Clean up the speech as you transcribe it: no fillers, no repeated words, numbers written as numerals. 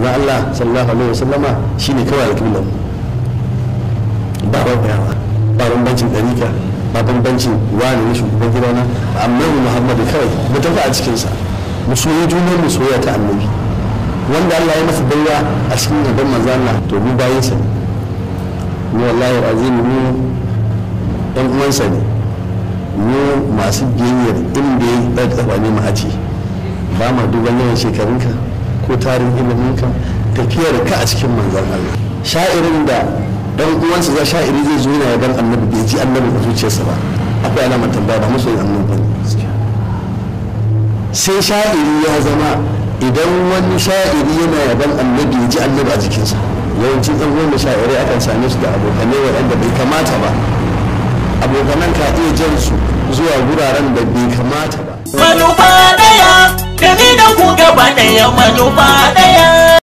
Manzo Allah sallallahu alaihi wasallama shine kawai alƙiblar mu. Ba rabawa, ba bambancin ɗarika, ba bambancin wani ne shugaban gidana, annabi Muhammadu kawai mu tafi a cikinsa, mu soyi junan mu soyayya ta annabi. Wanda Allah ya masa baiwa a cikin gaban manzo Allah, to mu bayinsa ne. Mu wallahi azim mu ɗan uwansa ne, mu masu biyayyar inda ya ɗaga kafa ne mu aji. Ba ma duban yawan shekarunka ko tarin iliminka, tafiyar ka a cikin manzon Allah. Sha'irin da dan uwansa za sha'iri zai zo yana yaban annabi bai ji annabi a zuciyarsa ba, akwai alamar tambaya, ba masoyin annabi ba ne. Sai sha'iri ya zama idan wani sha'iri yana yaban annabi ya ji annabi a jikinsa. Yawancin ɗan uwan sha'irai akan same su da abokanai waɗanda bai kamata ba, abokanan ka iya jan su zuwa guraren da bai kamata ba. Manufa ɗaya, da ni da ku gaba ɗaya manufa ɗaya.